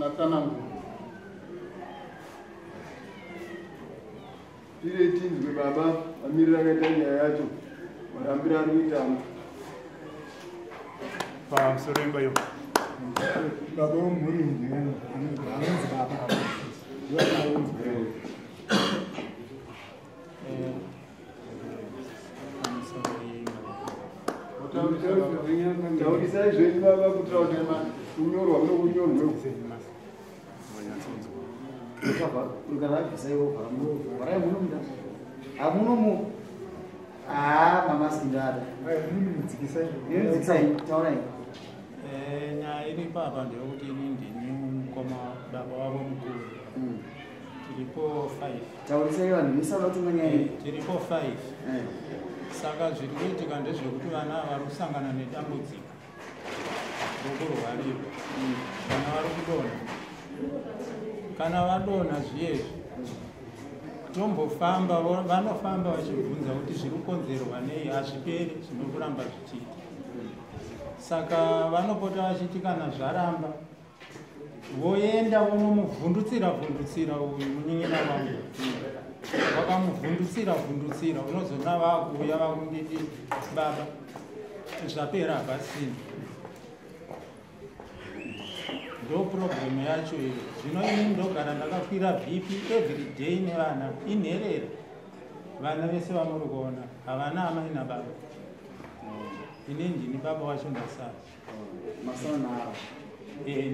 Vatsanangura. Tire tinzwe baba mamiriro akaita nyaya yacho, marambiro ari kuitamo. Pamusoro imba yo. Baba wemhuri ndiani? Anonzi baba. Ndiwo Taurisai zvenyu baba kuitira kuti kunyorwa kunokunyorwe. Nyaya iri papa ndeyekuti ini ndini mukoma baba wavo mukuru. Tiripo 5. Taurisai vanhu vese vatonga nyaya iyi. Tiripo 5. Saka zviri kuitika ndezvekuti vana ava vari kusangana nedambudziko rokurwarirwa. Vana vari kudonha. Kana vadonha zviyezvi tombofamba, vanofamba vachibvunza kuti zviri kukonzerwa nei, hazviperi, zvinokuramba zvichiita. Saka vanopota vachiti kana zvaramba voenda vonomuvhundutsira vhundutsira uyu munin'ina wangu. Vakamuvhundutsira vhundutsira, unozoona vakuuya vakunditi baba zvapera hapasina. Ndo problem yacho iyo. Zvino ini ndogara ndakakwira BP every day nevana, inherera. Vana vese vamuri kuona havana amai nababa. Ini ndini baba wacho ndasara. Masara navo.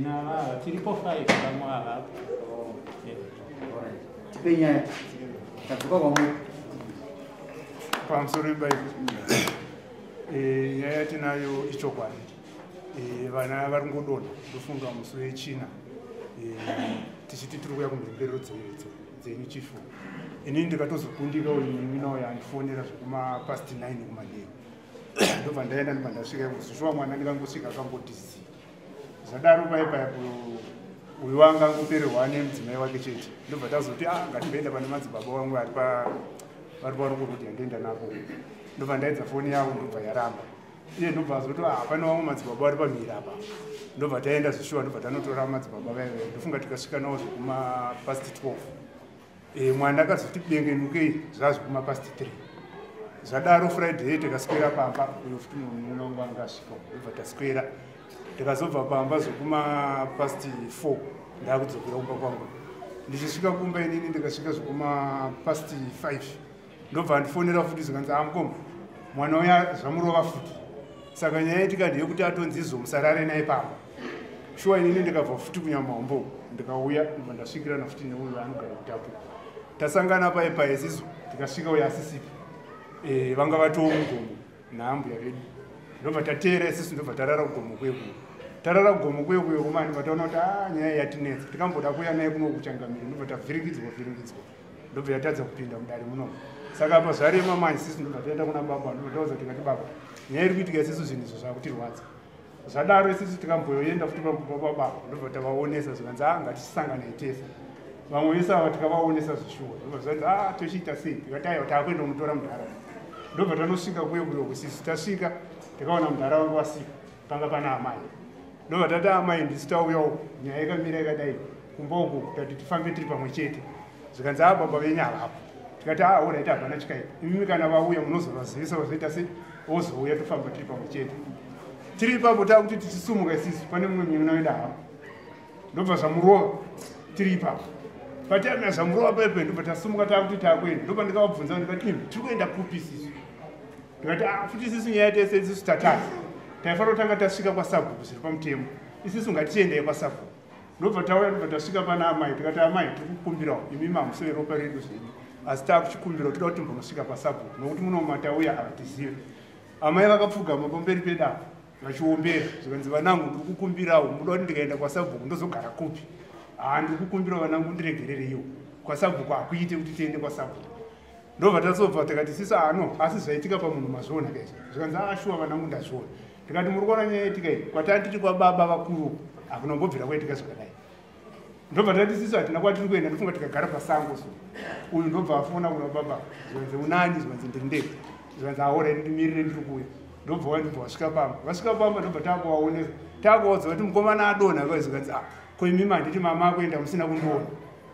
Navava tiripo 5 vamwe havapo. Tipe nyaya. Tadzoka kwamuri. Pamusoro imba iyo. Nyaya yatinayo ichokwadi. Vana vari kungodonha, ndofunga musi wechina. Tichiti tiri kuuya kumhemberero dzenyu chifu. Inini ndikatozokundika uyu munin'ina uyu andifonera zvekuma past 9 kumanheru. Ndobva ndaenda ndobva ndasvika kuzoshuwa mwana, ndikangosvika akangoti zii. Zvadaro pai uyu wanga angopererwa nemudzimai wake chete. Ndobva tazoti ngatimboenda pane madzibaba vangu vari parungu kuti handienda navo. Ndobva ndaedza foni yavo ndobva yaramba. Iye ndobva azoti pane vamwe madzibaba vari pamhiri apa. Ndobva taenda zvishuwa, ndobva tanotora madzibaba vaive. Ndofunga tikasvika navo zvekuma past 12. Mwana akazoti bengenukei zvazvekuma past 3. Zvadaro Friday tikaswera pamba, uyo futi munhu wangu anga asvika, ndobva taswera. Tikazobva pamba zvekuma past 4 ndakudzokera kumba kwangu. Ndichisvika kumba inini ndikasvika zvekuma past 5. Ndobva andifonera futi zvikanzi mukoma mwana uya zvamurova futi. Saka nyaya yetika ndeyekuti atonzi izvo musarare naye pamba. Shuwa inini ndikabva futi kunyamahombo ndikauya ndobva ndasvikirana futi neuyu anogara kutapu. Tasangana pai pai isisu tikasvika uyo asisipo. Vanga vatoo mugomo naambuya vedu. Ndobva tateera isisu ndobva tarara kugomo kwekuyo. Tarara kugomo kwekuyo kumani ndobva taona kuti nyaya yatinetsa. Tikamboda kuuya naye kuno kuchangamire ndobva tavhiringidzwa. Ndobva yatadza kupinda mudare muno. Saka apa zvarema manje isisu ndobva taenda kuna baba ndobva taudza tikati baba nyaya iri kuitika isisu zvinhu izvo zvakutirwadza. Zvadaro isisu tikamboenda futi pababa ndobva tavaonesa zvikanzi ngatisangane tese. Vamwe vese ava tikavaonesa zvishuwa. Ndobva zvanzi tochiita sei? Tikati aiwa taakuenda kunotora mudhara. Ndobva tanosvika kuye kuyo kusisu. Tasvika tikaona mudhara wanga wasika panga pana amai. Ndobva tati amai ndisu tauyawo nyaya yakamira yakadai kumba uku tati tifambe tiri pamwe chete. Zvikanzi baba venyu havapo. Tikati alright hapana chikaipa. Imimi kana vauya munozovazivisa vazoita sei vozouya tofamba tiri pamwe chete. Tiri ipapo takuti tichisumuka isisu pane mumwe munin'ina wedu havapo. Ndobva zvamurova tiri ipapo. Pataiya zvamurova paipai ndobva tasumuka takuti takuenda. Ndobva ndikavabvunza ndikati imi tiri kuenda kupi isisu? Ndikati futi isisu nyaya tese isisu tatadza. Taifanira kutanga tasvika kwasabhuku zviri pamutemo. Isisu ngatiendei kwasabhuku. Ndobva tauya ndobva tasvika pana amai tikati amai tiri kukumbirawo imi mamuseve ropa redu zvenyu. Asi takuchikumbira toda kuti timbonosvika pasabhuku nokuti muno matauya havatizive. Amai vakapfugama pamberi pedu apa vachiombera zvikanzi vanangu ndiri kukumbirawo muda kuti ndikaenda kwasabhuku ndozogara kupi? Ndiri kukumbirawo vanangu ndiregerereiwo. Kwasabhuku hakuite kuti tiende kwasabhuku. Ndobva tazobva tikati sisi no asi zvaitika pamunhu mazviona kaizvo. Zvikanzi shuwa vanangu ndazviona. Tikati muri kuona nyaya yaitika iyi kwatanga tiri kwababa vakuru hakunombobvira kwaitika zvakadai. Ndobva tati sisi hatina kwatiri kuenda ndofunga tikagara pasango so. Uyu ndobva afona kuna baba zvikanzi unani zvikanzi ndiri ndega. Zvikanzi alright ndimirire ndiri kuuya. Ndobva ndobva vasvika pamba. Vasvika pamba ndobva takuvaonesa. Takuvaudza kuti mukomana adonha kai zvikanzi Ko imimi handiti mama akuenda musina kundiona?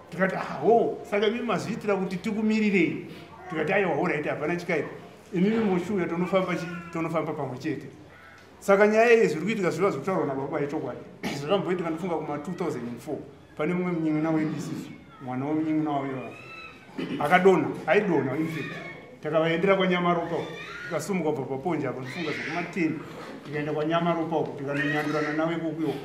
Tikati aho, saka imimi mazviitira kuti tikumirirei? Tikati aiwa, alright, hapana chikaipa, imimi mochiuya tonofamba chi tonofamba pamwe chete. Saka nyaya iyi zviri kuitika zviva zvekutaurwa nababa yechokwadi zvakamboitika ndofunga kuma 2004 pane mumwe munyin'ina wedu isusu, mwana wemunyin'ina wavo akadonha, aidonha infact. Takavaendera kwaNyamaropa uko, tikasumuka kubva paPonje apo, ndifunga zvekuma10, tikaenda kwaNyamaropa uko, tikanonyandurana navo ikoko ikoko.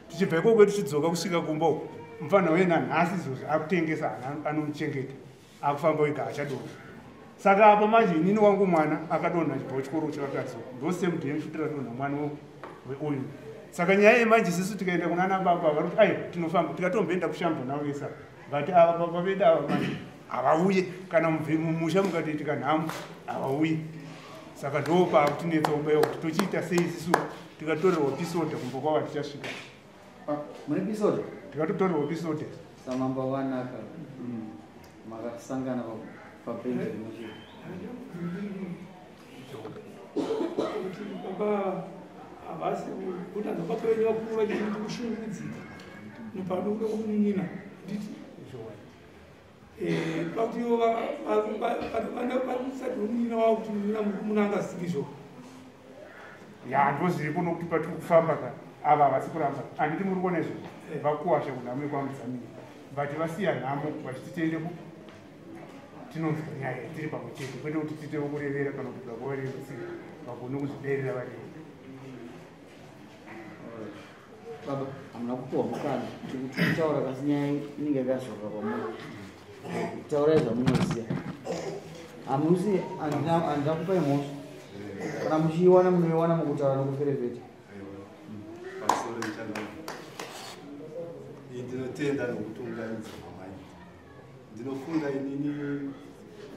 Tichibva ikoko tichidzoka kusvika kumba uko, mufana wena nhasi izvozvi akutengesa, anomuchengeta, akufamba wega, achadonha. Saka apa manje inini wangu mwana akadonha achibva kuchikoro chevakadzi, ndo same day futi radonha mwana weuyu. Saka nyaya yemanje sisu tikaenda kuna ana baba vari kuti aiwa, tinofamba, tikatomboenda kushamba navo vesa, but ava baba vedu ava manje havauye. Kana mumusha mukatoitika nhamo havauye. Saka ndo paakutinetsa kubaiwa kuti tochiita sei sisu tikatorerwa peace order kumba kwavo tichasvika. Ah, mune peace order? Tikatotorerwa peace order. Samamba wanaka makasangana pabhenji rimwe chete. Kuti baba havasi kuti anhu baba venyu vakuru vachiti kushungurudzika nepanokuda kumunin'ina, nditi pakuti ivo varikusati munin'ina wavo kuti munin'ina muna angazivi Ya, ndozviripo nokuti patiri kufamba ka ava havasi kuramba. Handiti muri kuona izvozvo, vakuwasha kunhamo yekwamudzamiri, but vasiya nhamo vachiti tiende ku tinonzwa nyaya tiri pamwe chete, kwete kuti tiite vokurevera kana kuti vakuvarerusira vagone kuzviderera vari vega. Baba, hamuna kupiwa mukana kutaura, kasi nyaya inenge yakazorwa kwamuri. Taurai zvamunoziva. Hamusi, handina kupai mhosva. Kana muchiiwana munoiwana mukutaura nokuferefeta. Pamusoro ichanaa. Ndinotenda nokuti mamaita. Ndinofunga inini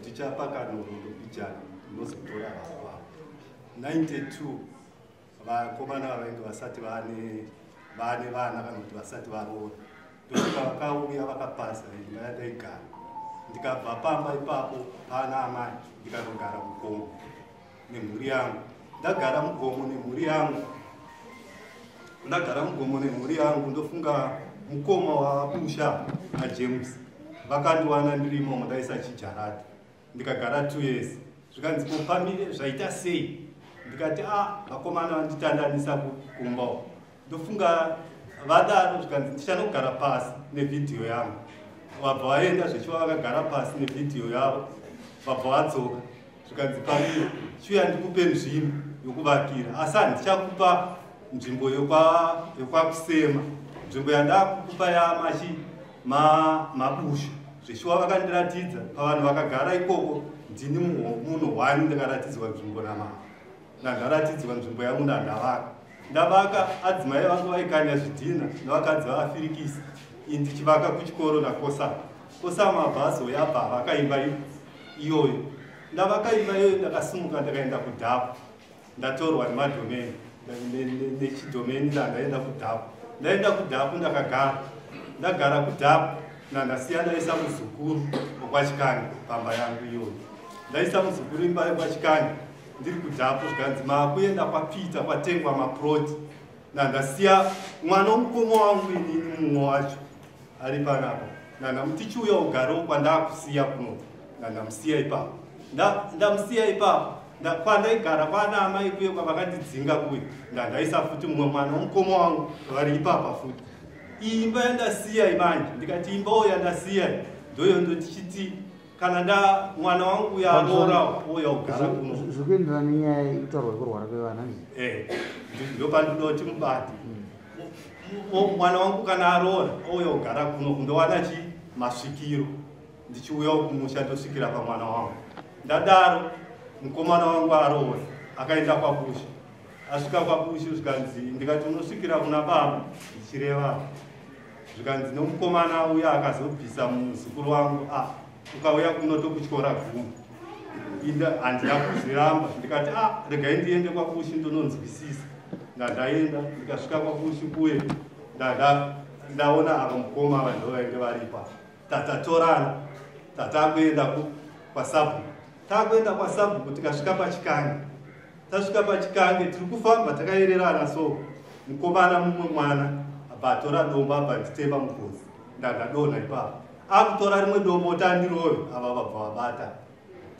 ndichapa kanhoroondo pijana ndinozotora baba. 92 vakomana vainge vasati vane vane vana kana kuti vasati varoora. Ndosvika vakauya vakapasa imba yandaigara. Ndikabva pamba ipapo pana amai, ndikanogara mugomo nemhuri yangu. Ndagara mugomo nemhuri yangu, ndagara mugomo nemhuri yangu, ndofunga mukoma waBusha naJames vakandiwana ndirimo, ndaisa chijarati, ndikagara 2 years. Zvikanzi, "Kopamire zvaita sei?" Ndikati, "A, vakomana vanditandanisa kumba uko." Ndofunga vadaro, zvikanzi, "Ndichanogara pasi nevhidhiyo yangu." Vabva vaenda zvechiva, vakagara pasi nevhidhiyo yavo, vabva vadzoka. Zvikanzi, "Pamire, chiuya ndikupe nzvimbo yokuvakira, asi handichakupa nzvimbo yokwakusema. Nzvimbo yandakukupa yamachi mabushu." Zveshuwa vakandiratidza pavanhu vakagara ikoko, ndini munhu one ndakaratidzwa nzvimbo namama. Ndandaratidzwa nzvimbo yangu, ndandavaka, ndavaka. Adzimai vangu vaikanya zvidhina nevakadzi vaafirikisi, ini ndichivaka kuchikoro nakosama. Kosama abva azouya, abva avaka imba iyoyo. Ndavaka imba iyoyo, ndakasimuka ndakaenda kudhapu, ndatorwa nemadhomeni nechidhomeni. Ndandaenda kudhapu, ndaenda kudhapu, ndakagara, ndagara kudhapu. Ndandasiya ndaisa muzukuru wekwaChikange pamba yangu iyoyo. Ndaisa muzukuru imba yekwaChikange ndiri kudhapu. Zvikanzi, "Maakuenda kwaPita, kwatengwa maploti." Ndandasiya mwana womukoma wangu inini, mumwe wacho ari panapa. Ndandamuti, "Chiuya ugarewo kwandakusiya kuno." Ndandamusiya ipapo. Ndamusiya ipapo. Kwandaigara kwana amai kuye kwavakandidzinga kuye, ndandaisa futi mumwe mwana womukoma wangu vari ipapa futi. Iyi imba yandasiya imanje, ndikati imbawo yandasiya ndoyo ndotichiti kana nda mwana wangu yaroora ouya kugara kuno. Zviri kuenderana nenyaya yekutaurwa yekurwara kwevana. Eh, ndopandinoda kuti mubate. Mwana wangu kana aroora ouya kugara kuno, kundowana chi masvikiro, ndichiuyawo kumusha ndosvikira pamwana wangu. Ndadaro, mukomana wangu aroora akaenda kwaBushu. Asvika kwaBushu, zvikanzi, ndikati, "Unosvikira kuna baba," ndichireva. Zvikanzi nomukomana uya akazobvisa muzukuru wangu, "A, ukauya kuno tokutyora gumbo." Inda handina kuzviramba. Ndikati, "A, regai ndiende kwaBushu ndononzwisisa." Ndandaenda, ndikasvika kwaBushu kuye, ndanda ndaona ava mukoma ava ndo vainge varipa. Tatatorana, tatakuenda kwasabhuku. Takuenda kwasabhuku, tikasvika paChikange. Tasvika paChikange, tiri kufamba takayererana. So mukomana mumwe mwana Abva atora dombo, abva nditema mukosi, ndandadonha ipapo. Akutora rimwe dombo kuti andirove, ava vabva vabata.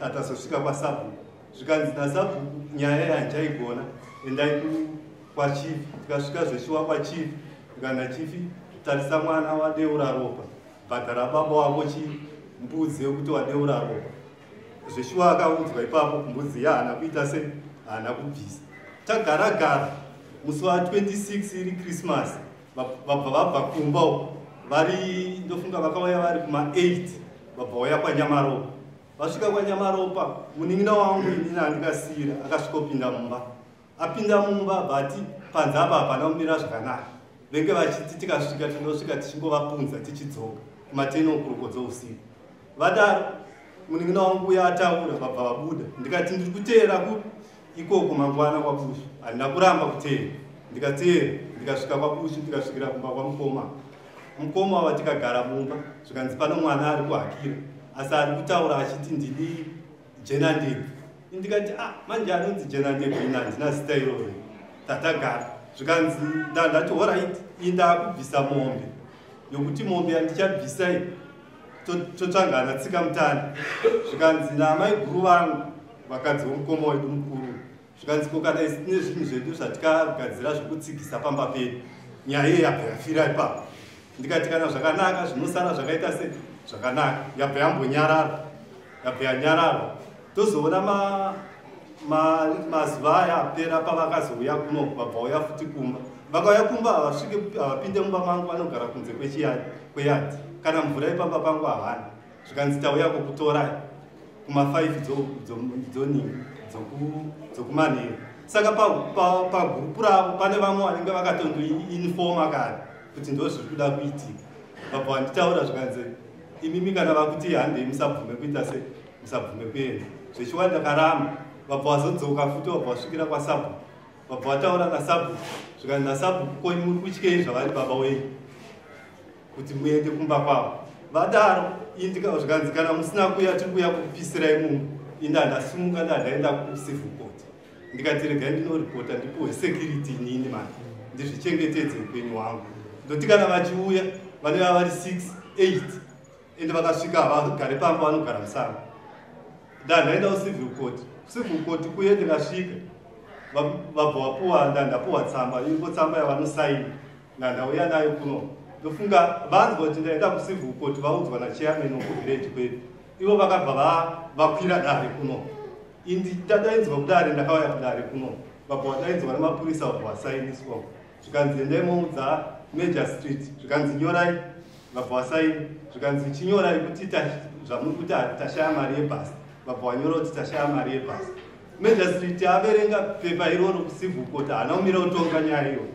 Tatazosvika kwasabhuku, zvikanzi nasabhuku nyaya yandichaigona, endai kwachifi. Tikasvika zveshuwa kwachifi, tikana chifi, tarisa mwana wadeura ropa, bhadhara baba wako chimbudzi yekuti wadeura ropa. Zveshuwa akaudzwa ipapo, mbudzi yahaana kuita se haana kubvisa. Tagara gara, musi wa26 iri Christmas, vabva vabva kumba uko vari, ndofunga vakauya vari kuma8, vabva vauya kwaNyamaropa. Vasvika kwaNyamaropa, munin'ina wangu inini andikasiyira akasvikopinda mumba. Apinda mumba, bvati panze apa hapana kumira zvakanaka. Venge vachiti tikasvika tinosvika tichingovapunza tichidzoka kuma10 o'clock dzousiku. Vadaro, munin'ina wangu uya ataura, vabva vabuda. Ndikati ndiri kuteera ku ikoko mangwana kwaBushu. Handina kuramba kuteera, ndikateera, ndikasvika kwaBushu, ndikasvikira kumba kwamukoma. Mukoma ava tikagara mumba, zvikanzi pano mwana ari kuhakira, asi ari kutaura achiti ndini Jenandebvu. Ndikati, ah, manje anonzi Jenandebvu, ini handina zita iroro. Tatagara, zvikanzi ndati alright, iyi ndaakubvisa mombe, yokuti mombe yandichabvisa iyi totsvangana tsika mutanda. Zvikanzi naamai guru vangu, vakadzi vomukoma wedu mukuru, zvikanzi ko kana isi tine zvinhu zvedu zvatikagadzira zvokutsigisa pamba pedu. Nyaya iyi yabva yafira ipapo. Ndikati kana zvakanaka, zvinosara zvakaita se zvakanaka. Yabva yambonyarara, yabva yanyarara. Tozoona mazuva aya apera, pavakazouya kuno, vabva uya futi kumba. Vakauya kumba, havasvike, havapinde mumba mangu, vanogara kunze kweyadhi. Kana mvura ipamba pangu havana. Zvikanzi tauya kukutorai kuma5 dzoninga dzokumanheru. Saka pagurupu ravo pane vamwe vanenge vakatondoinfoma kare kuti ndo zviri kuda kuitika. Vabva vanditaura, zvikanzi imimi kana vakuti handei, musabvume kuita se musabvume kuenda. Zvechiwa ndakaramba. Vabva vazodzoka futi, vabva vasvikira kwasabhuku, vabva vataura nasabhuku. Zvikanzi nasabhuku, ko muri kutyei zvavari baba wenyu kuti muende kumba kwavo? Vadaro, zvikanzi kana musina kuya, tiri kuuya kukupisirai mumba. Inda ndasimuka, ndandaenda kucivil court. Ndikati regai ndinoripota, ndipuhwe security inini mani, ndizvichengetedze upenyu hwangu. Ndoti kana vachiuya vaneva vari 6 8, ende vakasvika havagare pamba, vanogara musango. Ndandaenda kucivil court. Civil court kuye ndikasvika, vabva vapuwa, ndandapuwa tsamba iripo, tsamba yavanosaina, ndandauya nayo kuno. Ndofunga vanzwa kuti ndaenda kucivil court, vaudzwa nachairman wokuvillage kwedu. Ivo vakabva vakwira dare kuno. Indi ndadaidzwa kudare, ndakauya kudare kuno, vabva vadaidzwa nemapurisa, vabva vasainiswa. Zvikanzi endai moudza magistrate. Zvikanzi nyorai, vabva vasaini. Zvikanzi chinyorai kuti zvamuri kuti tashaya mari yebhasi. Vabva vanyora kuti tashaya mari yebhasi. Magistrate averenga pepa iroro kucivil court, haana kumira kutonga nyaya iyo,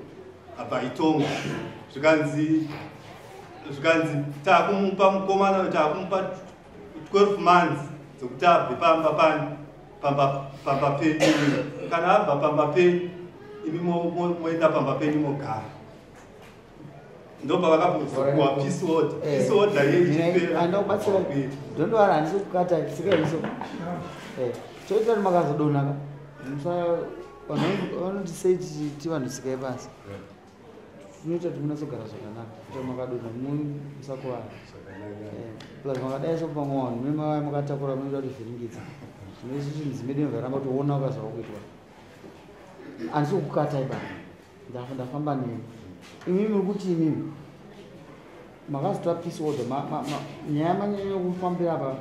abva itonga. Zvikanzi taakumupa mukomana, taakumupa 12 months dzekuti abve pamba pani, pamba penyu. Kana abva pamba penyu, imi moenda pamba penyu mogara. Ndopavakapuwa peace order. Peace order yeichipera. Andakubatsira, ndondowara, handisi kukata sikaiso choita kuti makazodonaka. Vanhu vanoti sei tivanhu sikai pasi, tinoita kuti munatsogara zvakanaka, kuti makadonha musakuvara. Plus makadai so, pamwe vanhu mune mavaya makatakura, munoita kuti vhiringidza zvino. Isusu midzimu yedu inobva kutoona ukazva kuitwa. Handisi kukukata ipa, ndafamba nemi. Imimi muri kuti imimi makazotora peace order. Nyaya manyanya kufambira apa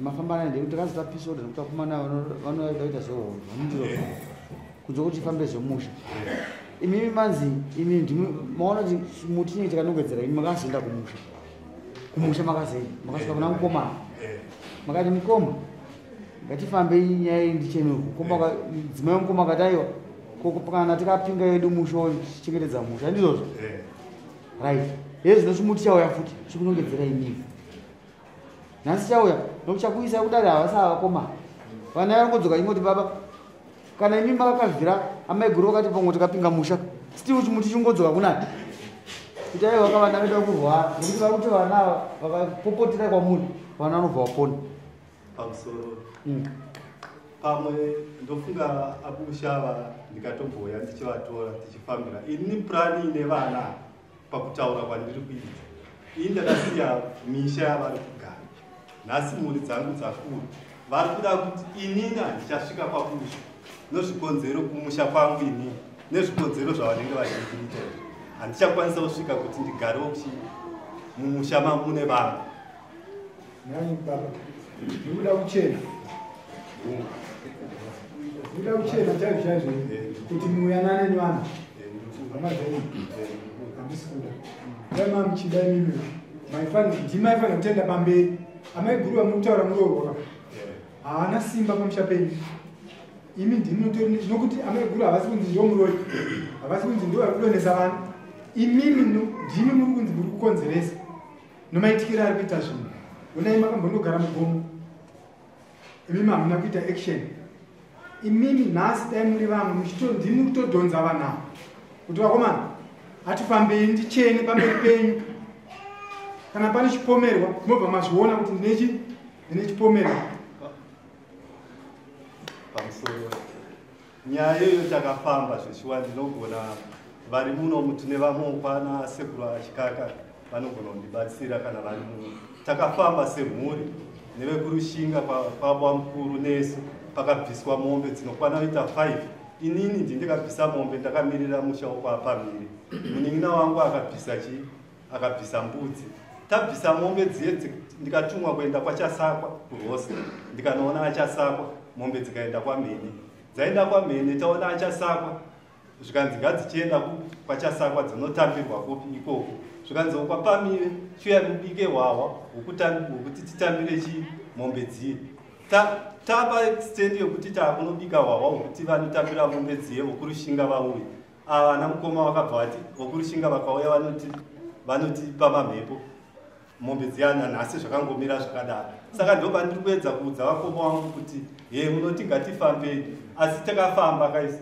mafamba nayo ndekuti takazotora peace order nekuti vakomana vanoda kuita zvehondo, vanondiro kunze kuti ifambe zvemusha. Imimi manzi imi ndimi maona kuti muti chinenge chakanongedzera. Imi makazoenda kumusha, kumusha makazoenda, makasvika kuna mukomana, makati mukoma, ngatifambei, nyaya iyi ndichemerwa. Dzimai wemukoma akati aiwa, kana tikapinga yedu musha tichichengetedza musha, handizvozvo? Right, hezvino chimuti chauya futi chikunongedzera imimi nhasi, chauya nokuti chakuisai kudare. Havasa vakomana, vana vanongodzoka ingoti baba, kana imi makakavhira amaiguru vakati pamwe tikapinga musha, still chimuti chingodzoka kunani kuti aiwa ka, vana vedu vakurwara, nekuti vari kuti vana ava vakapopotera kwamuri, vana vanobva vapona. Pamusoro. Pamwe ndofunga abushava ndikatomboya ndichivatora tichifambira ini purani ine vana. Pakutaura kwandiri kuita, ini ndakasiya misha yavari kugara. Nhasi mhuri dzangu dzakura, vari kuda kuti inini handichasvika pamusha nezvikonzero kumusha kwangu inini nezvikonzero zvavanenge vachindiita izvi. Handichakwanisa kusvika kuti ndigarewo mumusha mune vanhu. Nhai baba, ndikuda kuchena. Ndikuda kuchena chaizvo chaizvo kuti muyanane nevanhu. Hama dzenyu. Handisi kuda. Dai mamuchida imimi. Ndimaifanira kutenda pamberi. Amai guru vamukutaura muroorwa. Haana simba pamusha penyu. Imi ndimi munotori nokuti amai guru havasi kunzi ndo muroyi. Havasi kunzi ndo vari kudonhesa vanhu. Imimi ndimi muri kunzi muri kukonzeresa. Nomaitikiro ari kuita zvinhu. Onai makambondogara mugomo. Imimi hamuna kuita action. Imimi nhasi dai muri vamwe ndimi kutodhonza vanhu ava. Kuti vakomana, hatifambei ndichene pamberi penyu. Kana pane chipomerwa, mobva mazviona kuti ndine chipomerwa. Pamusoro nyaya iyoyo takafamba zveshuwa, ndinogona vari muno tine vamwe kwana sekuru achikaka vanogona kundibatsira kana vari muno. Takafamba semhuri nevekurushinga kwababa mukuru nesu, pakabviswa mombe dzinokwana kuita 5. Inini ndikabvisa mombe ndakamirira musha wokwaPamire. Munin'ina wangu akabvisa akabvisa mbudzi. Tabvisa mombe dziye ndikatumwa kuenda kwaChasakwa kuRose, ndikanoona aChasakwa, mombe dzikaenda kwaMhene. Dzaenda kwaMhene taona aChasakwa, zvikanzi ngadzichienda kwaChasakwa dzinotambirwa kupi ikoko. Zvikanzi kwaPamire chiuya mubike hwahwa hwokuti titambire mombe dziye. Tapa stendi yokuti taakunobika hwahwa hwokuti vanotambira mombe dziye vokurushinga vauye. Ava vana mukoma vakabva vati vokurushinga vakauya vanotipa mamhepo mombe dziyana. Nhasi zvakangomira zvakadaro. Saka ndo pandiri kuedza kuudza vakoma vangu kuti he munoti ngatifambei, asi takafamba kaisi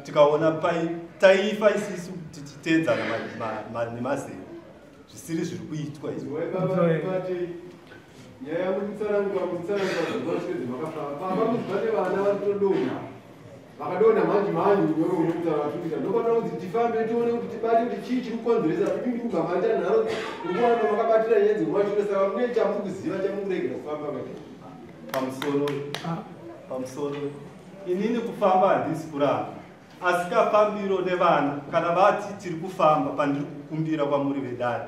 tikaona taifa isisu tichiteedzana nemazero zvisiri zviri kuitwa izvi. Nyaya yangu kutsanangura kutsanangura makafamba pamba kuti pane vana vari kutodonha vakadonha manje manje unyoro unokutaura vachikuita ndopanoda kuti tifambe tione kuti tibate kuti chii chiri kukonzeresa imi kubva maita nharo urikuwana makabatira nyaya dzekumashure. Saka mune chamuri kuziva chamukuregera kufamba kaita. Pamusoro inini kufamba handisi kuramba, asi kafambiro nevana kana vati tiri kufamba pandiri kukumbira kwamuri vedare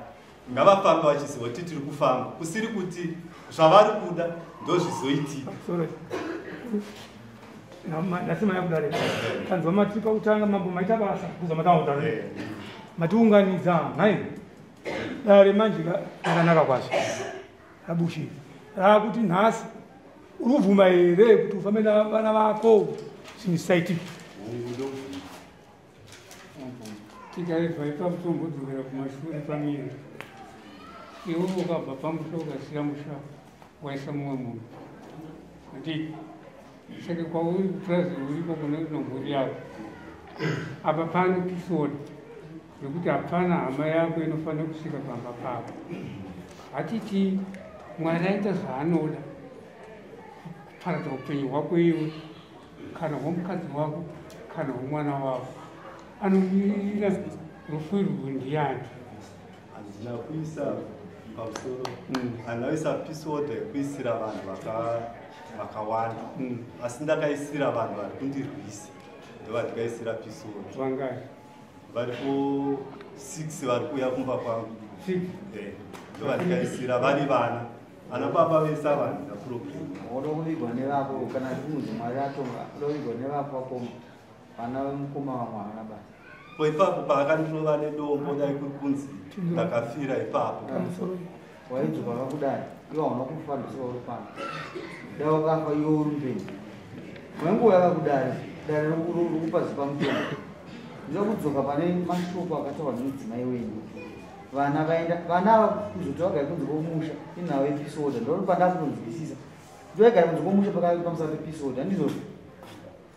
ngavafambe vachiziva kuti tiri kufamba, kusiri kuti zvavari kuda ndozvizoitika. Nhasi maya kudare tanzwa mati pakutanga mambo maita basa kuza matanga kudare matiunganidza nhai dare manje rakanaka kwazvo rabushira raakuti nhasi uri kubvuma here kuti ufambe navana vako zvinhu zvisaitiki. Tikaibva ipapo tombodzokera kumashure pamire. Iwe ukabva pamusha ukasiya musha waisa mumwe munhu, handiti? Saka kwauri kupurazi uriko kune nomhuri yako apa pane peace order yekuti hapana hama yako inofanira kusvika pamba pako. Hatiti Mwari aita zvaanoda kuparadza upenyu hwako iwe kana hwomukadzi wako kana hwomwana wako. Anomirira rufu irwu ndiani? Handina kuisa pamusoro, handina kuisa peace order yekuisira vanhu vakawanda, asi ndakaisira vanhu vari kundirwisa, ndovandikaisira peace order. Vangani? Varipo 6 vari kuuya kumba kwangu. 6? Ndovandikaisira vari vana, ana baba vese ava handina problem. Wada kuvigwa nevako kana kunzi Mwari atonga oda kuvigwa nevako vakoma vana vemukoma vamwe havana basa. Po ipapo paakandirova nedombo dai kuri kunzi ndakafira ipapo. Waidzoka kakudai iwe hauna kufa, ndosaka uri pano. Dai wakafa iwe uri mupenyu waingouya kakudai dare rokupa zipa mutongo. Ndinoda kudzoka pane mashoko akataurwa nemudzimai wenyu. Vana vaenda, vana ava kuzoti vagare kunze kwomusha inhau yepeace order. Ndori pandakutonzwisisa kuti vaigara kunze kwomusha pamusana pepeace order, handizvozvo?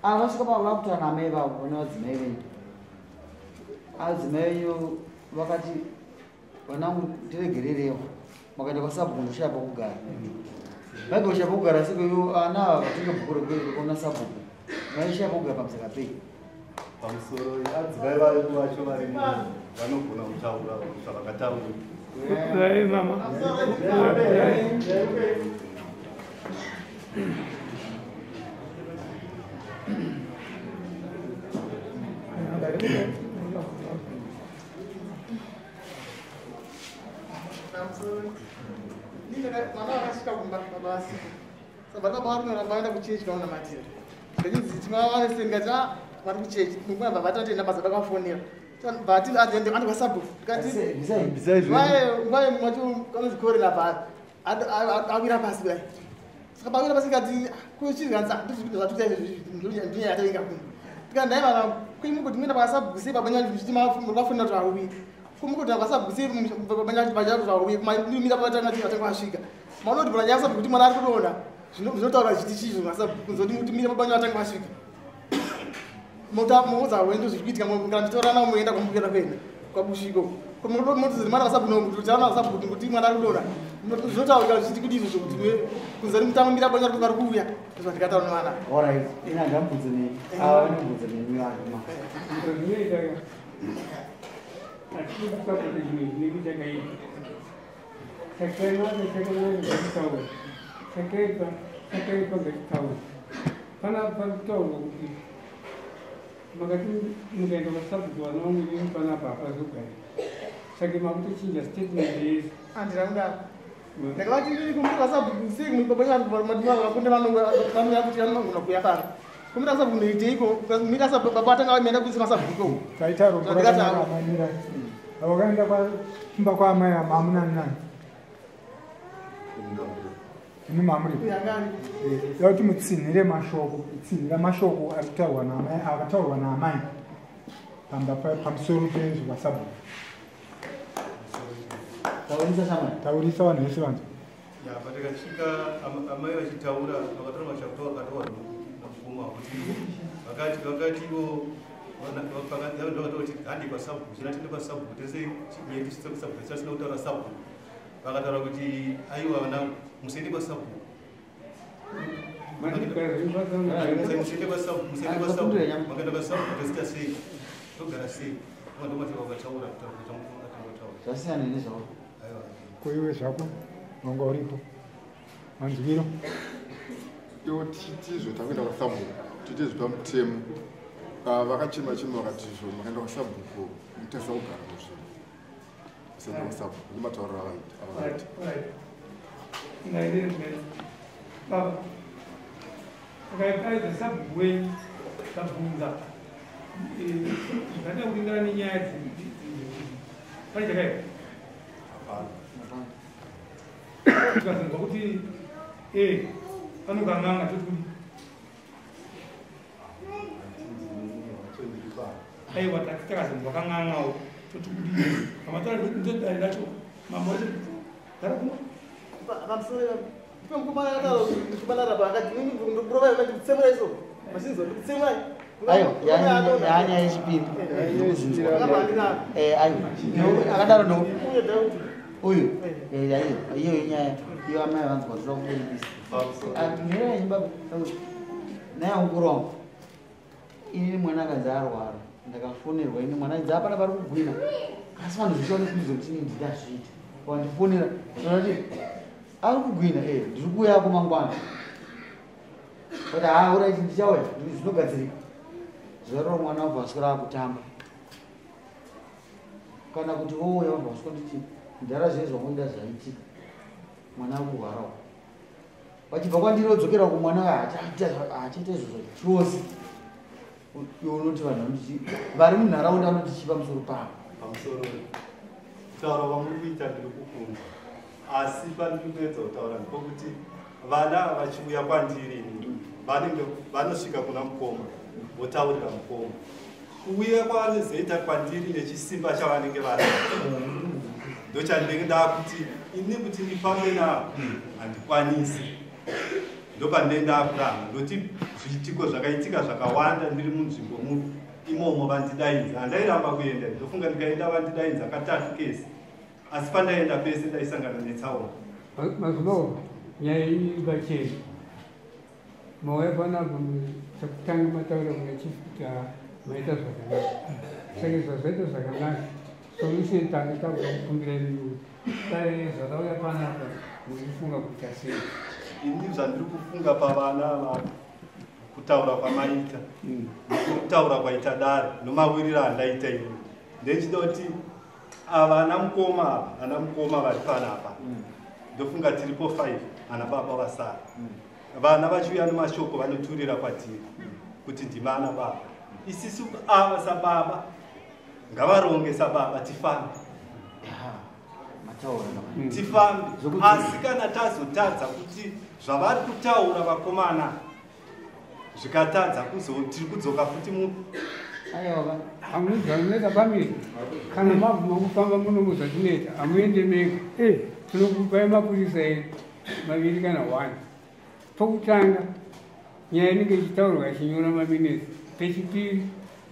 Ava vasvika vakutaura naamai vavo vana vadzimai venyu. Adzimai venyu vakati vanangu tiregererewo, makaenda kwasabhuku ndoshaya pokugara. Vaigosha pokugara siko ana ava vatenga bhuku rekuona sabhuku vaishaya pokugara pamusaka pei. Pamusoro adzimai vacho vari muno. Vanogona kutaura zvavakataura. Mama. Mwana vakasvika kumba baba vasiko. Saka baba vari kunoramba vaenda kuchechi vanonamatira. Ndichinzi tinavavanese ndikati ah vari kuchechi. Mungwana baba tatoenda basa vakafonera. Bati ande ande kwasabhuku. Ndikati vaye mwacho kanonzi korera pa awira pasi kudai. Saka pawira pasi ndikati kuchizvanza ndizvatuta izvi ndinyaya yatainga kuno. Ndikati ndai vana kuimukuti muenda kwasabhuku sei baba nyanyu zvichiti mafonera kuti auyi. Kumukuti kwasabhuku sei baba nyanyu baba zvauyi kumira pavatanga vatanga vasvika. Maona kuti baba nyanyu kuti mwana ari kudonha. Zvinotaura zviti chizvo masabhuku kunzoti kuti mira baba nyanyu vatanga vasvika. Mota moza wendo zvichiitika kana titorana muenda kwamukera kuenda kwabushiko. Motozoti mwana vasabhuku kuti ana vasabhuku kuti mwana ari kudonha. Zvinotaura zviti kuti izvo kuti kunzoti mutango mira baba nyanyu vari kuuya. Ndozvandikataura nevana. All right. Ina ndambudze nei. Ava vanobvunza nemi vanhu ma. Zvinoita hatidi kusapota chinhu chinenge chakaipa. Chakanaka chakanaka ngachitaure. Chakaipa chakaipa ngachitaure. Panapa pari kutaurwa kuti makati mukaenda kwasabhuku vana vangu inini panapa hapazogari. Saka makutochinja statement yese. Handina kudaro. Ndakavati inini kumira kwasabhuku sei baba nyanyu vakunde vanouya kuti vanogona kuuya pano. Kumira sabhuku ndoiteiko? Mira sabhuku baba vatanga vaenda kuisa masabhuku ikoko. Taita rombo rakanaka amai. Vakaenda kumba kwaamai hamuna nani. Imi mamuri. Yauti kuti mutsinhire mashoko, kutsinhira mashoko ari kutaurwa naamai, akataurwa naamai pamba pamusoro pezvewasabhuku. Taurisa shamwari. Taurisa vanhu vese vanzwa. Ya, patakasvika amai vachitaura vakatora mashoko akataurwa namukoma kuti vakati ivo vakati kuti handi kwasabhuku, zvino tiende kwasabhuku tese nyaya tisvitse kusabhuku, tisina kutaura sabhuku. Vakataura kuti aiwa vana musaende kwasabhuku. Musaende kwasabhuku, musaende kwasabhuku. Makaenda kwasabhuku tosita sei? Togara sei? Ndomashoko akataura kutaura kuti atangotaura. Zvasiyana nezvavo. Aiwa. Ko iwe zvako wanga uripo. Manzwiro. Iwo titizvo takuenda kwasabhuku, titizvo pamutemo. Vakachema chema vakati izvo makaenda kwasabhuku mutasa kugara kuzvinhu. Musaenda kwasabhuku ndomatauriro avakaita. Baba, ukaipaidza sabhuku wenyu tabvunza zvakada kuringana nenyaya dzi pane chakaipa. Tikazonzwa kuti panogara n'anga toti kudii? Aiwa tati takazonzwa kan'angawo toti kudii? Pamataura ndodare racho mambo wacho gara kuno. Pamusoro ndipo mukomana akataura mukomana rapa akati inini ndikurovai vakati kutsemura izvo. Machinzwa ndikutsemurai. Aiwa, yanyaya yechipiri. Ndikuzinzwa. Aiwa. Akadaro ndo. Uyu. Aiwa, iyo inyaya. Iyo amai vanzwa toda kuburikisa. Mira yenyu baba. Naye mukuru wangu. Inini mwana akanzi arwara. Ndakafonerwa ini mwana ainzi hapana pari kugwina. Asi vanhu zvichione kunzi kuti ini ndidazviita. Wandifonera. Ndinoti ari kugwina ndiri kuuyako mangwana. But haa alright ndichauya zvinogadzirika. Zuva roro mwana wabva aswera akutamba. Kana kuti wouya wabva wasvika nditi mudhara zviye zvamunoda zvaitika. Mwana akurwarawo. Vachibva kwandiri vodzokera kumwana haachaita izvozvo chose. Iwe unoti vanhu vanoti vari munharaunda vanoti chii pamusoro pavo. Pamusoro kutaura kwamuri kuita ndiri kukunzwa. Asi pandiri kuedza kutaura ndepokuti vana vachiuya kwandiri vanenge vanosvika kuna mukoma votaurira mukoma. Kuuya kwavanozoita kwandiri nechisimba chavanenge vanacho. Ndochandinenge ndakuti ini kuti ndifambe navo handikwanisi. Ndopandinenge ndakuramba ndoti zviitiko zvakaitika zvakawanda ndiri munzvimbo imomo vandidaidza. Handairamba kuenda, ndofunga ndikaenda vandidaidza katatu kese. Asi pandaenda pese ndaisangana netsaona. Mazuva nyaya iyi iri pachena. Mauya panapa chekutanga mataura kuna chief kuti maita zvakanaka. Saka zvazvaita zvakanaka Solution tange takuda kukumbira imi dai zvakauya panapa muchifunga kuita sei? Ini zvandiri kufunga pavana ava, kutaura kwamaita nekutaura kwaita dare nomawiriro andaita ini, ndechida kuti ava ana mukoma ava, ana mukoma vari panapa, ndofunga tiripo 5 ana baba vasara. Vana vachiuya nemashoko vanoturira kwatiri kuti ndima ana baba. Isisu ava sababa ngavaronge sababa tifambe. Tifambe. Asi kana tazotadza kuti zvavari kutaura vakomana zvikatadza tiri kudzoka futi mu Aiwa, hamunoita pamiri. Kana mabvuma kufamba muno zvatinoita, hamuende mega. Tinokupai mapurisa edu 2 kana 1. Pokutanga nyaya inenge ichitaurwa achinyora maminitsi, pechipiri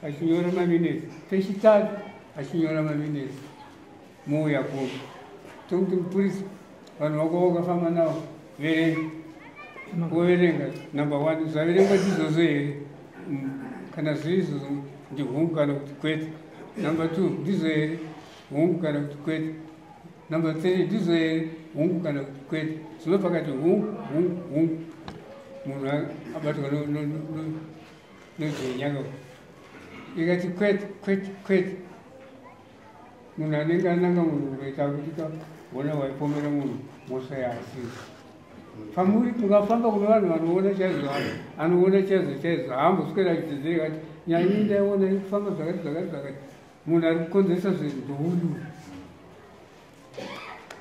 achinyora maminitsi, pechitatu achinyora maminitsi. Mouya kuno tokuti mupurisa vanhu vako vakafamba navo verenga, woverenga number 1 zvaverengwa ndizvozvo here? Kana zviri izvozvo ndihungu kana kuti kwete. Number 2 ndizvo here? Hungu kana kuti kwete. Number 3 ndizvo here? Hungu kana kuti kwete. Zvino pakati hungu, hungu, hungu, munhu abatwa nojenya. Ikati kwete, kwete, kwete, munhu anenge ananga munhu kunoita kuti kaona waipomera munhu mhosva yaasiri. Pamuri mukafamba kune vanhu vanoona chaizvo, anoona chaizvo chaizvo, haamboswera achidzidzira kati nyaya iyi ndaiona iri kufamba zvakati zvakati zvakati. Munhu ari kukonzeresa zvinhu ndouyu.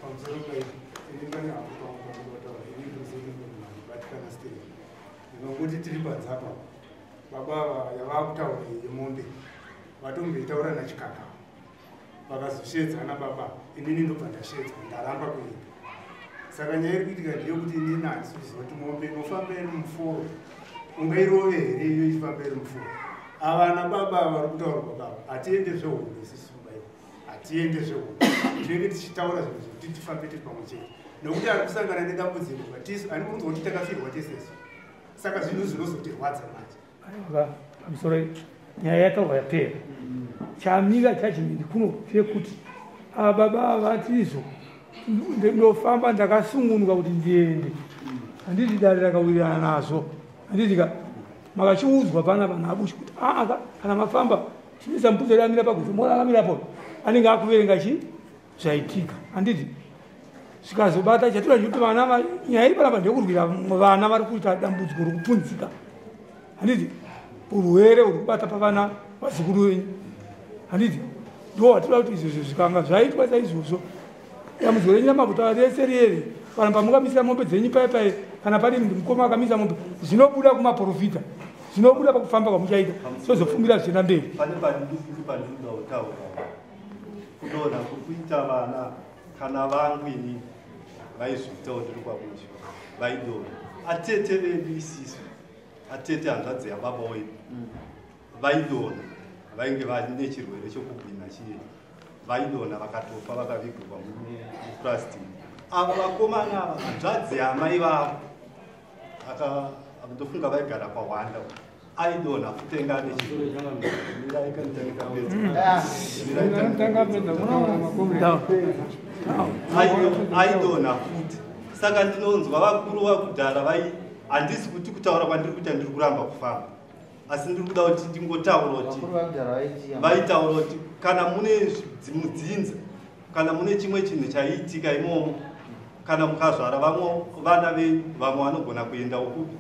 Pamusoro paizvi, ini pane hapo pangu pandinotaura, ini ndinoziva stiri. Ndinongoti tiri panze apa, baba ava yavakutaura iyi yemombe, vatomboitaura nachikaka. Vakazoshedzana baba, inini ndobva ndashedzwa, ndaramba kuenda. Saka nyaya iri kuitika ndeyekuti inini handisi kuziva kuti mombe inofamba iri muforo, ungairove here iyo ichifamba iri muforo? Ava ana baba ava vari kutaurwa baba, hatiende zvehondo isusu baba, hatiende zvehondo. Tinenge tichitaura zvinhu zvekuti tifambe tiri pamwe chete. Nokuti ari kusangana nedambudziko, tisu ani kunzwa kuti takafirwa tese isu. Saka zvinhu zvinozotirwadza manje. Aiwa, pamusoro nyaya yataurwa yapera. Chamira judgment kuno chekuti ava baba vatizvo ndinofamba ndakasungunuka kuti ndiende. Handiti dare rakawirirana nazvo. Handiti ka makachiudzwa pana vanhu abushi kuti aa kana mafamba chimisa mupurisa akamira paguzo mona akamira apo anenge akuverenga chi zvaitika. Handiti zvikazobata chatora chekuti vana nyaya iri panapa ndekurwira vana vari kuita dambudziko rekupunzika. Handiti urwere huri kubata pavana vazukuru venyu. Handiti ndo watinoda kuti izvozvo zvikanga zvaitwa saizvozvo dambudziko renyu ramakuta rese riere kana pamungamisira mombe dzenyu pai pai kana pane mukoma akamisa mombe zvinobuda kumaprofita, zvinobuda pakufamba kwamuchaita sozofungira zvichienda mberi. Pane pandiri pandinoda kutaura kudonha kuri kuita vana kana vangu ini vaizviitawo ndiri kwabushi vaidonha atete vedu isisu atete hanzvadzi yababa wedu vaidonha vainge vane chirwere chokugwina chiye vaidonha vakatofa vakavigirwa mupurasitiki. Ava vakomana ava hanzvadzi yamai vavo ndofunga vaigara kwawanda aidonha futi anga ane chirwere. Aidonha futi. Saka ndinonzwa vakuru vakudhara vai handisi kuti kutaura kwandiri kuita ndiri kuramba kufamba, asi ndiri kuda kuti ndingotaura kuti vaitaura kuti kana mune mudzinza, kana mune chimwe chinhu chaiitika imomo, kana mukazvara vamwe vana venyu vamwe vanogona kuenda ukupi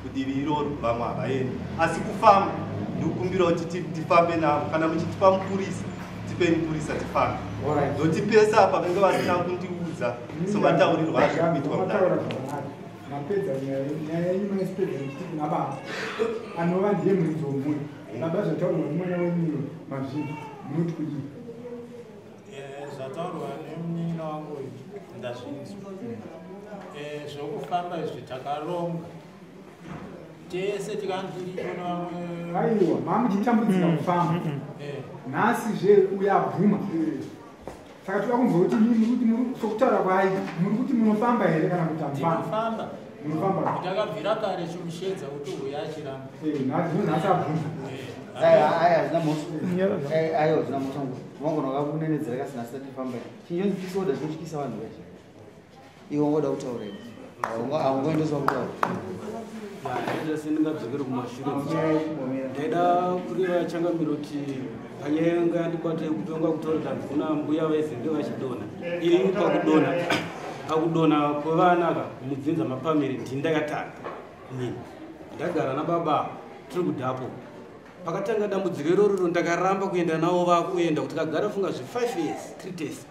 kudivi iroro, vamwe havaendi. Asi kufamba ndikukumbira kuti tifambe navo. Kana muchitipa mupurisa, tipei mupurisa tifambe. Ndotipesa apa vanenge vasina kundiudza somataurirwo azviri kuitwa mudare. Mapedza nyaya yenyu maisipedza muchiti kuna baba anova ndiye muridzi womhuri. Baba zvataurwa nemwana wenyu mazvinji munoti kudii? Zvataurwa nemunin'ina wangu uyu ndazvinzwa. Zvokufamba izvi takaronga tese tikandiripo nevamwe. Aiwa, mamuchitambudzika kufamba nhasi zve uya abvuma. Saka toda kunzwa kuti imi muri kuti sokutaura kwaaita muri kuti munofamba here kana kuti hamufambi? Tinofamba. Munofamba. Takabvira kare chimushedza kuti uya achiramba. Nhasi abvunza. Aya hazvina mhosva. Aiwa hazvina mhosva. Vangona vakakunenedzera kasi nhasi tatifamba. Chinonzi peace order chinotyisa vanhu vacho. Iwe wangoda kutaura iwe. Haungoendeswa kutaura. Ndaida sendingadzokere kumashure. Ndaida kureva changamiro kuti panyaya yanga yandibata yekuti vanga kutaura kuti handifuna mbuya vaizenge vachidonha. Ini pakudonha pakudonha kwevana ka mudzinza mapamiri ndini ndakatanga inini. Ndagara nababa tiri kudhapo. Pakatanga dambudziko irororo ndakaramba kuenda navo vakuenda kuti kagara funga zve 5 years 3 days.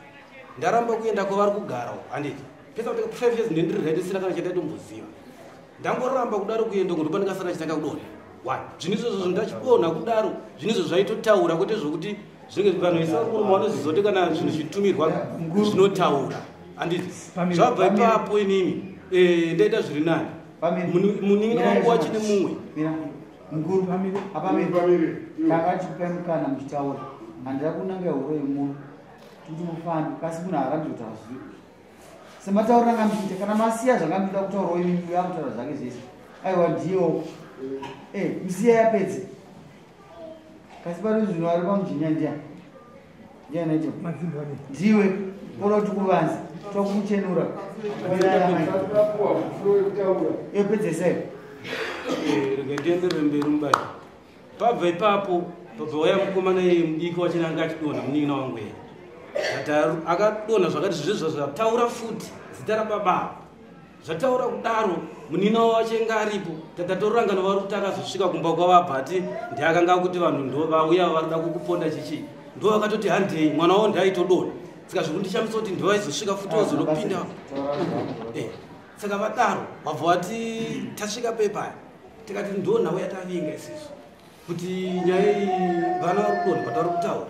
Ndaramba kuenda kwavari kugara handiti. Pesa kuti 5 years ndendiri right isina kana chandaitomboziva. Ndangoramba kudaro kuenda uko ndopandingasara chitanga kudonha. Why? Zvinhu izvozvo ndachidonha kudaro zvinhu izvo zvaitotaura kwete zvokuti zvinenge vanhu vese vari kuno vanoziva kuti kana zvinhu zvitumirwa zvinotaura. Handiti. Zvabva ipapo inini ndaita zviri nani. Munin'ina wangu wachine mumwe. Mukuru apamire. Takachikupai mukana muchitaura. Handira kunanga huro yemunhu kuti mufambe kasi munhu haarambi kutaura zvivi. Sematauriro anga muchiita kana masiya zvanga muchida kutaurawo imi uya kutaura zvake zvese. Aiwa ndiyo. Musiya yapedze. Kasi pano zvino ari pamujinya ndiani? Ndiani acho? Ndiwe. Kona kuti kuvanze. Tokuchenura. Yopedzesai. Rega ndienderere mberi mubayi. Pabva ipapo pabva waya mukomana iye mudiki wachina anga achidonha munin'ina wangu iye. Akadonha zvakati zvezvo zvataura futi zita rababa. Zvataura kudaro munin'ina wacho anga aripo. Tatatorangana vari kuti akazosvika kumba kwavabva ati ndiakanga kuti vanhu ndo vauya varikuda kukuponda chichi. Ndo vakatoti handei mwana wavo ndiaitodonha. Saka zvekundishamisa kuti ndo vaizosvika futi vazonopinda. Saka vadaro vabva vati tasvika pepaya tikati ndo nhau yatavinga isusu kuti nyaya iyi vana vari kudonha patari kutaura.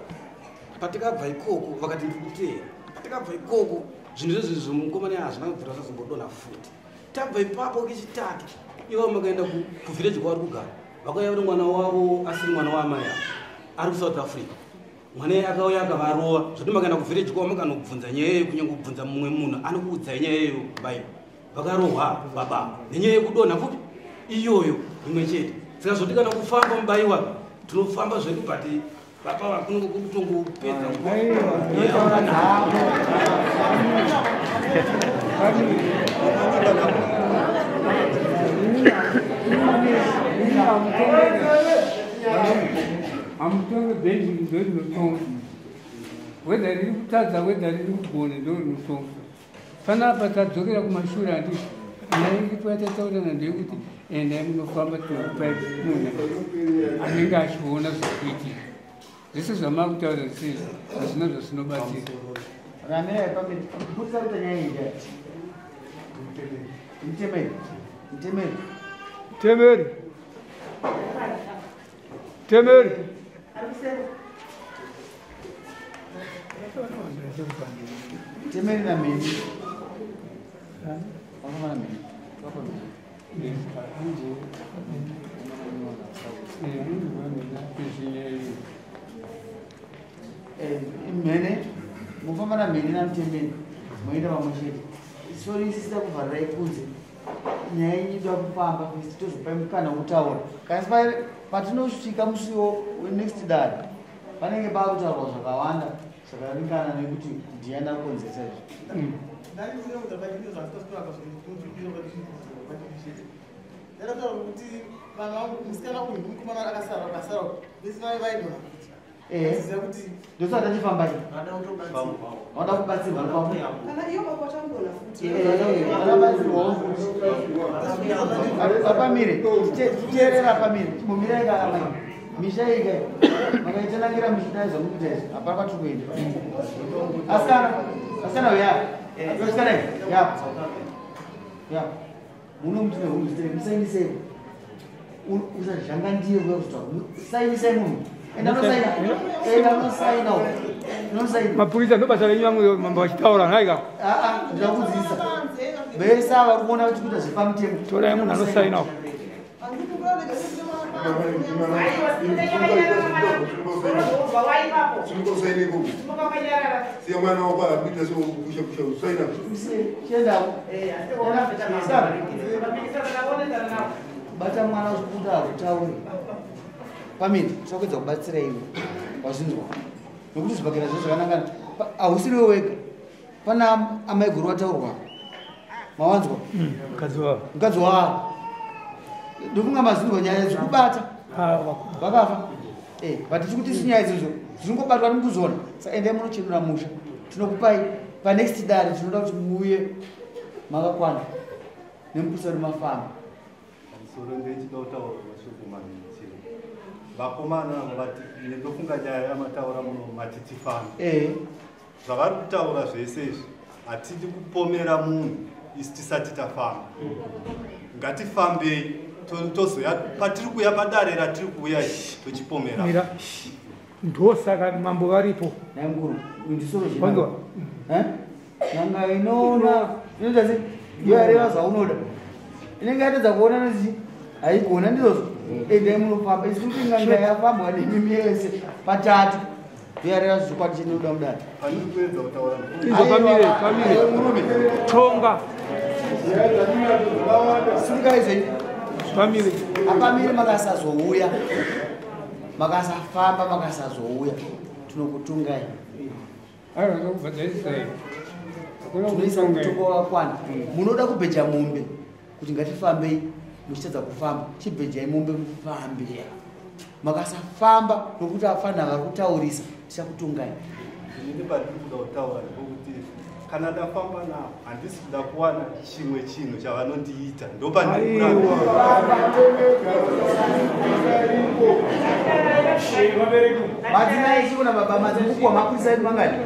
Patikabva ikoko vakati ndiri kuteera. Patikabva ikoko zvinhu izvozvo mukomana hazvina kubvira zvazombodonha futi. Tabva ipapo kechitatu ivo makaenda kuvhireji kwavari kugara vakauya kuti mwana wavo asiri mwana waamai avo ari kuSouth Africa. Mwana iye akauya akavarova zvoti makaenda kuvhireji kwavo makanobvunza nyaya iyoyo kunyange kubvunza mumwe munhu anokuudzai nyaya iyoyo bai vakarohwa baba nenyaya yekudonha futi iyoyo imwe chete. Saka zvoti kana kufamba mubaiwa tinofamba zvedu but baba vakunenge kutongopedza nguva. Hamutonge bhenji ndo rinotonga. Whether riri kutadza whether riri kugona ndo rinotonga. Panapa tadzokera kumashure handiti. Nyaya iripo yatataurana ndeyekuti endai munofamba tinokupai munhu anenge achiona zviri kuitika. Zvese zvamakutaura zvisizvo hazvina zvazvinobatsira. Ramira pamiri. Kutsa kuita nyaya iyi ndiyani? Mutemeri. Mutemeri. Temeri. Temeri. Temeri na mimi. Vafamba na mimi. Vafamba na mimi. Mhene, mufamba na mhene namutemeri moenda pamwe chete. Sori isisida kuvharirai kunze. Nyaya yenyu inoda kufamba first tozopai mukana wekutaura. Kasi patinosvika musiwo wenext dare panenge paakutaurwa zvakawanda zvakaringana nekuti ndiani akonzesa izvi. Ndakataura kuti vana vangu musikana uyu mukomana akasara akasara vese vaive vaidonha futi. Ndosaka tachifamba iyi. Vanoda kubatsirwa pamwe. Kana iyo baba vachangodonha futi. Vanobatsirwawo futi. Apamire, titeerera apamire. Chimbomirai ka amai. Misha iyi kai. Makaichanangira misha zvamukuita izvi. Hapana kwatiri kuenda. Asikana, asikana uya. Asikana iyi. Ya. Ya. Muno mutine hunhu zitere musainisei. Usazhanga ndiye kuya kuzotaura. Sainisai munhu. Enda unosaina. Enda unosaina. Unosaina. Mapurisa ndo basa renyu vamwe mambo vachitaura nhaika. Ndinokudzidzisa. Vese ava vari kuona kuti kuita zvepamutemo. Torai munhu anosaina. Siya mwana wako akuita sekukusha kusha usaina. Chienda. Kubata mwana uchikuda hakutauri. Pamiri, tichakuedza kubatsira iwe. Wazvinzwa. Nokuti zvibhakera zvo zvakanangana. Hausiriwe wega. Pana amaiguru vataurwa. Mawanzwa? Mukadzi wavo. Mukadzi wavo. Ndofunga mazinzwa nyaya dzikubata. Vakafa. But tichikuti isu nyaya idzodzo dzinongobatwa nemukuzona. Saka endai munochenura musha. Tinokupai panext dare tinoda kuti muuye makakwana nemupurisa wemafamba. Pamusoro ndechida kutaura mashoko maviri chete. Vakomana ava vati ndofunga nyaya yamataura muno mati tifambe. Zvavari kutaura zvese izvi hatidi kupomera munhu isu tisati tafamba. Ngatifambei tozoya patiri kuuya padare ratiri kuuya tochipomera. Mira. Ndosaka mambo varipo. Nhai mukuru, ndisoro chena. Nyanga inoona inoita sei? Ndiyo yareva zvaunoda. Inenge yatadza kuona nozi haigona ndizvozvo. Endai munofamba isu kuti n'anga yafambwa nemi mese patatu. Ndiyo yareva zvokwadi chinoda mudare. Pandiri kuedza kutaura Izvo pamire, pamire. Murume. Tonga. Simukai zvenyu. Pamire. Apamire makasazouya. Makasafamba makasazouya. Tinokutungai. Tinoisa mutongo wakakwana. Munoda kubheja mombe kuti ngatifambei muchitadza kufamba. Chibhejai mombe mufambe. Makasafamba nokuti afana vari kutaurisa tichakutungai. Inini pandiri kuda kutaura ndepekuti kana ndafamba navo handisi kuda kuwana chimwe chinhu chavanondiita ndopandiri kuramba. Madzimai chiona baba madzimbukuwa mapurisa edu mangani?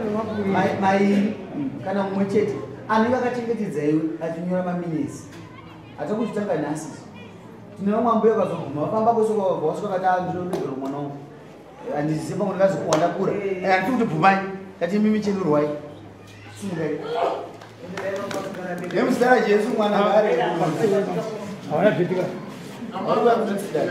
Mairi kana mumwe chete anenge akachengetedza iwe achinyora maminitsi. Hatakuzvitanga nhasi. Tine vamwe ambuya vakazoguma vafamba kwese kwavabva vasvika vakati ah ndinoregera mwana wangu. Handizivi pamwe ndikazokuwa ndakura. Handisi kuti bvumai. Ndati mimi chenurwai. Simukai. Nemuzita raJesu mwana ngaarege. Hawana zvetika. Vari kuya kuzotidai.